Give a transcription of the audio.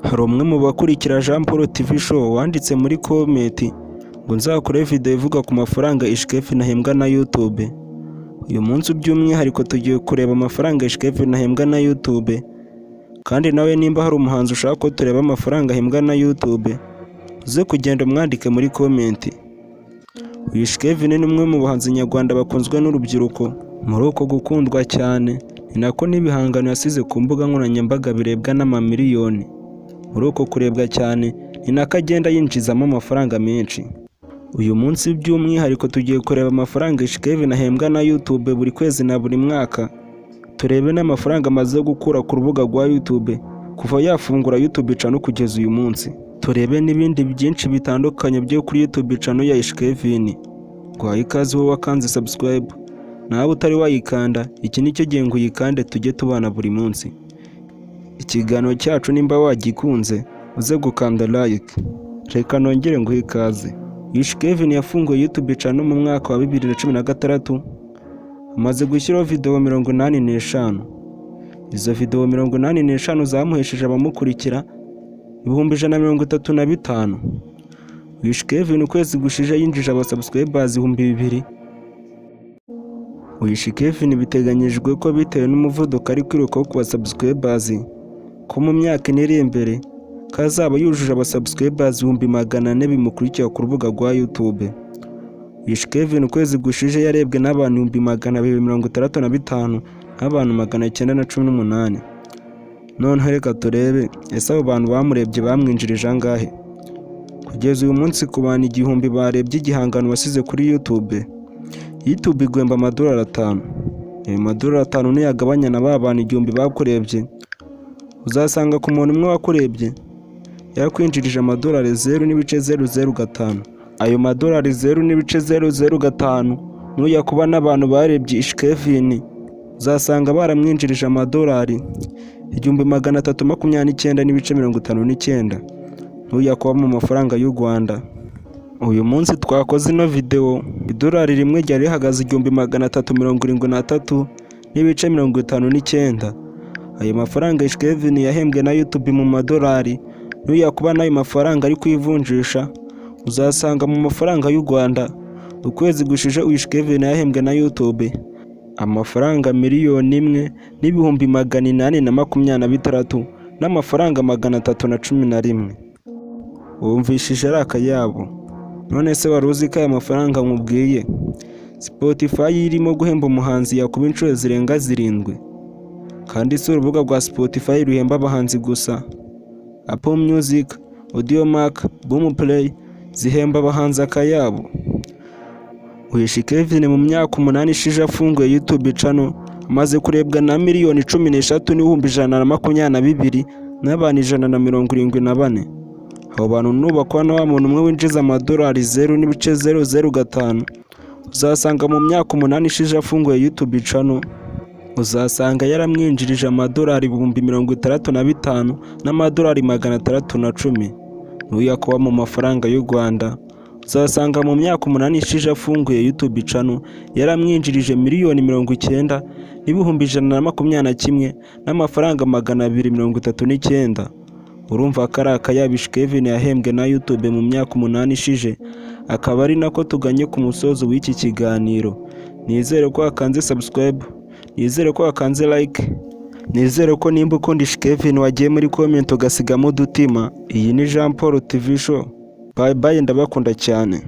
Hari umwe mu bakurikira Jean Paul TV Show wanditse muri comment ngo nzakore video ivuga ku mafaranga Ish Kevin ahembwa na YouTube. Uyu munsi by'umwihariko tugiye kureba amafaranga Ish Kevin ahembwa na YouTube. Kandi nawe nimba hari umuhanzi ushaka ko tureba amafaranga ahembwa na YouTube, uze kugenda umwandike muri comment. Uyu Ish Kevin ni umwe mu bahanzi nyarwanda bakunzwe n'urubyiruko. Muri uko gukundwa cyane, ni nako n'ibihangano yasize ku mbuga nkoranyambaga birebwa n'amamiliyoni. Muri uko kurebwa cyane, ni nako agenda yinjizamo amafaranga menshi. Uyu munsi by'umwihariko tugiye kureba amafaranga Ish Kevin ahembwa na YouTube buri kwezi na buri mwaka. Turebe n'amafaranga amaze gukura ku rubuga rwa YouTube kuva yafungura YouTube channel kugeza uyu munsi. Turebe n'ibindi byinshi bitandukanye byo kuri YouTube channel ya Ish Kevin. Guhaye ikaze wowe wakanze subscribe. Nawe utari wayikanda, iki nicyo gihe ngo uyikande, tujye tubana buri munsi. Ikiganiro cyacu nimba wagikunze, uze gukanda like. Reka nongere nguhe ikaze. Ish Kevin yafunguye YouTube channel mu mwaka wa 2016, amaze gushyiraho video 85. Izo video 85 zamuhesheje abamukurikira 135,000. Ish Kevin ukwezi gushize yinjije aba subscribers 2000. Ish Kevin biteganyijwe ko bitewe n'umuvuduko ari kwirukaho ku ba subscribers, ko mu myaka 4 iri imbere ko azaba yujuje aba subscribers 400,000 bimukurikira ku rubuga rwa YouTube. Ish Kevin ukwezi gushize yarebwe n'abantu 265,918,000. Noneho reka turebe, ese abo bantu bamurebye bamwinjirije angahe? Kugeza uyu munsi, ku bantu 1000 barebye igihangano wasize kuri YouTube, YouTube iguhemba amadolari 5. Ayo madolari 5 nuyagabanya na ba bantu 1000 bakurebye, uzasanga ku muntu umwe wakurebye yakwinjirije amadolari 0.005. Ayo madolari 0.005 nuyakuba n'abantu barebye Ish Kevin, uzasanga baramwinjirije amadolari 1,329.59. Nuyakuba mu mafaranga y'u Rwanda, uyu munsi twakoze ino video, idolari rimwe ryari rihagaze 1,373.59. Ayo mafaranga Ish Kevin yahembwe na YouTube mu madolari, nuyakuba n'ayo mafaranga ari kwivunjisha, uzasanga mu mafaranga y'u Rwanda ukwezi gushije Ish Kevin yahembwe na YouTube amafaranga 1,826,311. Wumvishije ari akayabo. None se wari uzi ko aya mafaranga nkubwiye Spotify irimo guhemba umuhanzi yakuba inshuro zirenga zirindwi? Kandi si urubuga rwa Spotify ruhemba abahanzi gusa. Apple Music, Audiomack, Boomplay zihemba abahanzi akayabo. Ish Kevin mu myaka 8 ishize afunguye YouTube channel, amaze kurebwa na 13,122,174,174. Abo bantu nubakwa na wa muntu umwe winjiza amadolari 0.005, uzasanga mu myaka 8 ishize afunguye YouTube channel, uzasanga yaramwinjirije amadolari 65,610. Nuyakuba mu mafaranga y'u Rwanda, uzasanga mu myaka 8 ishize afunguye YouTube channel yaramwinjirije 90,121,239,000. Urumva ko ari akayabo Ish Kevin yahembwe na YouTube mu myaka 8 ishize. Akaba ari nako tuganye ku musozo w'iki kiganiro. Nizere ko wakanze subscribe, nizere ko wakanze like, nizere ko nimba ukunda Ish Kevin wagiye muri comment ugasigamo udutima. Iyi ni Jean Paul TV Show. Bye bye, ndabakunda cyane.